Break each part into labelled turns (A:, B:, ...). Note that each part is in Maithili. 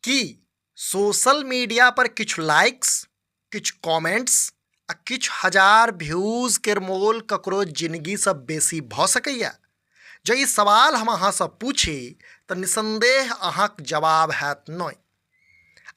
A: की सोशल मीडिया पर किछु लाइक्स, किछु कमेंट्स आ किछु हजार व्यूज केर मोल ककरो जिनगीसँ बेसी भऽ सकैए? जँ ई सवाल हम अहाँसँ पूछी तऽ निसन्देह अहाँक जवाब हैत नहि।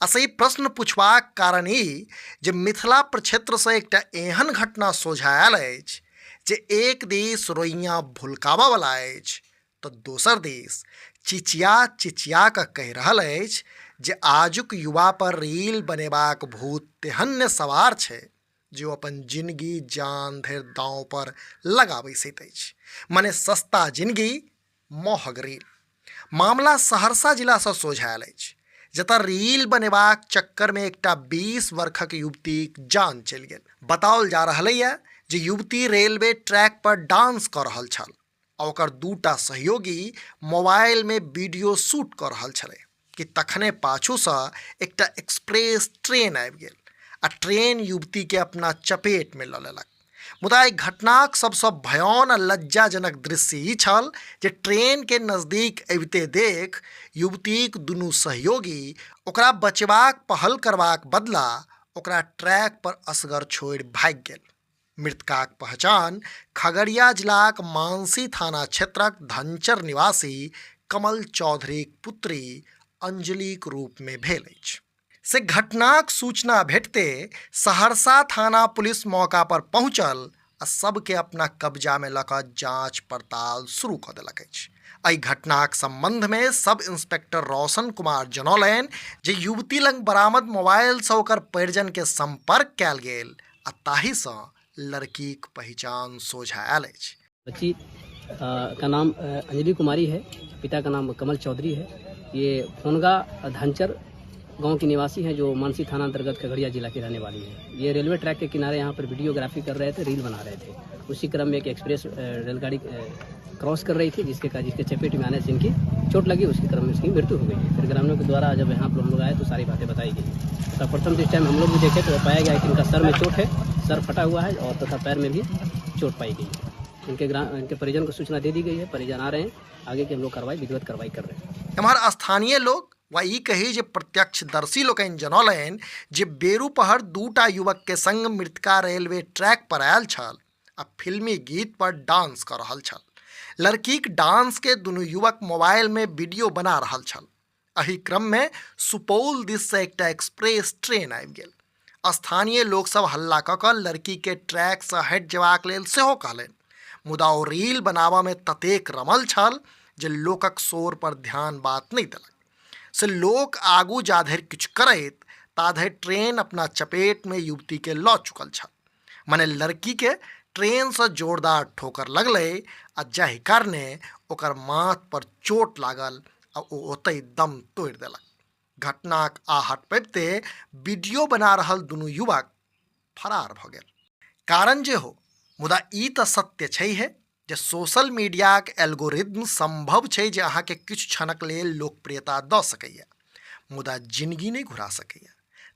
A: आ से ई प्रश्न पुछबाक कारण ई जे मिथिला प्रक्षेत्रसँ एकटा एहन घटना सोझाँ आयल अछि जे एक दिस रोइयाँ भुलकाबयवला अछि तऽ दोसर दिस चिचिया चिचिया कऽ कहि रहल अछि जे आजुक युवा पर रील बनेबाक भूत तेहन ने सवार छै जे ओ अपन जिनगी जान धरि दाँव पर लगा बैसैत अछि। मने सस्ता जिनगी, महग रील। मामला सहरसा जिलासँ सोझाँ आयल अछि, जतऽ रील बनेबाक चक्करमे एकटा 20 वर्षक युवतीक जान चलि गेल। बताओल जा रहलैए जे युवती रेलवे ट्रैक पर डांस कऽ रहल छल आ ओकर दूटा सहयोगी मोबाइलमे वीडियो शूट कऽ रहल छलै कि तखने पाछूसँ एकटा एक्सप्रेस ट्रेन आबि गेल आ ट्रेन युवतीके अपना चपेटमे लऽ लेलक। मुदा एहि घटनाक सबसँ भयाउन आ लज्जाजनक दृश्य ई छल जे ट्रेनके नजदीक अबिते देख युवतीक दुनू सहयोगी ओकरा बचेबाक पहल करबाक बदला ओकरा ट्रैक पर असगर छोड़ि भागि गेल। मृतकाक पहचान खगड़िया जिलाक मानसी थाना क्षेत्रक धनचर निवासी कमल चौधरीक पुत्री अंजलिक रूपमे भेल अछि। से घटनाक सूचना भेटते सहरसा थाना पुलिस मौका पर पहुंचल आ सबके अपना कब्जामे लऽ कऽ जांच पड़ताल शुरू कऽ देलक अछि। एहि घटनाक संबंधमे सब इंस्पेक्टर रोशन कुमार जनौलनि जे युवती लग बरामद मोबाइलसँ ओकर परिजनके संपर्क कयल गेल आ ताहिसँ लड़कीक पहिचान सोझा आयल अछि।
B: बच्ची का नाम अंजलि कुमारी है, पिता का नाम कमल चौधरी है। ये फोनगा धनचर गांव की निवासी हैं, जो मानसी थाना अंतर्गत खगड़िया जिला की रहने वाली है। ये रेलवे ट्रैक के किनारे यहाँ पर वीडियोग्राफी कर रहे थे, रील बना रहे थे। उसी क्रम में एक एक्सप्रेस रेलगाड़ी क्रॉस कर रही थी, जिसके चपेट में आने से इनकी चोट लगी, उसके क्रम में इसकी मृत्यु हो गई। फिर ग्रामीणों के द्वारा जब यहाँ पर हम लोग आए तो सारी बातें बताई गई। तथा प्रथम जिस टाइम हम लोग भी देखे तो पाया गया कि इनका सर में चोट है, सर फटा हुआ है और तथा पैर में भी चोट पाई गई है। इनके परिजन को सूचना दे दी गई है, परिजन आ रहे हैं, आगे की हम लोग कार्रवाई विधिवत कार्रवाई कर रहे हैं।
A: एम्हर स्थानीय लोग वा ई कही जे प्रत्यक्षदर्शी लोकनि जनौलनि जे बेरू पहर दूटा युवक के संग मृतका रेलवे ट्रैक पर आयल छल आ फिल्मी गीत पर डांस कऽ रहल छल। लड़कीक डांस के दुनू युवक मोबाइल में वीडियो बना रहल छल। एहि क्रम में सुपौल दिस से एकटा एक्सप्रेस ट्रेन आबि गेल। स्थानीय लोक सब हल्ला कऽ कऽ लड़की के ट्रैक से हटि जेबाक लेल सेहो कहलनि, मुदा ओ रील बनाबऽ में ततेक रमल छल जे लोकक शोर पर ध्यान बात नहि देलक। से लोक आगू जाधरि किछु करैत ताधरि ट्रेन अपना चपेट में युवती के लऽ चुकल छल। मने लड़की के ट्रेन से जोरदार ठोकर लगलै आ जाहि कारणे ओकर माथ पर चोट लागल आ ओ ओतहि दम तोड़ि देलक। घटनाक आहट पाबिते वीडियो बना रहल दुनू युवक फरार भऽ गेल। कारण जे हो, मुदा ई तऽ सत्य छैहे जे सोशल मीडियाक एल्गोरिज्म संभव छै जे अहाँके किछु क्षणक लेल लोकप्रियता दऽ सकैए, मुदा जिनगी नहि घुरा सकैए।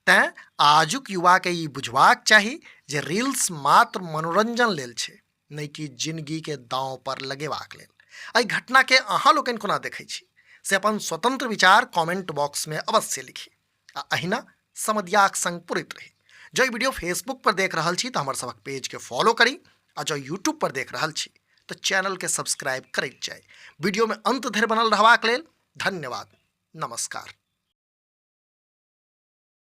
A: तैँ आजुक युवाके ई बुझबाक चाही जे रील्स मात्र मनोरंजन लेल छै, नहि कि जिनगीके दाँव पर लगेबाक लेल। एहि घटनाके अहाँ लोकनि कोना देखै छी से अपन स्वतंत्र विचार कमेंट बॉक्समे अवश्य लिखी आ अहिना समदियाक संग पुरैत रही। जँ ई वीडियो फेसबुक पर देख रहल छी तऽ हमर सभक पेजके फॉलो करी आ जँ यूट्यूब पर देख रहल छी तऽ चैनलके सब्सक्राइब करैत जाइ। वीडियोमे अंत धरि बनल रहबाक लेल धन्यवाद। नमस्कार।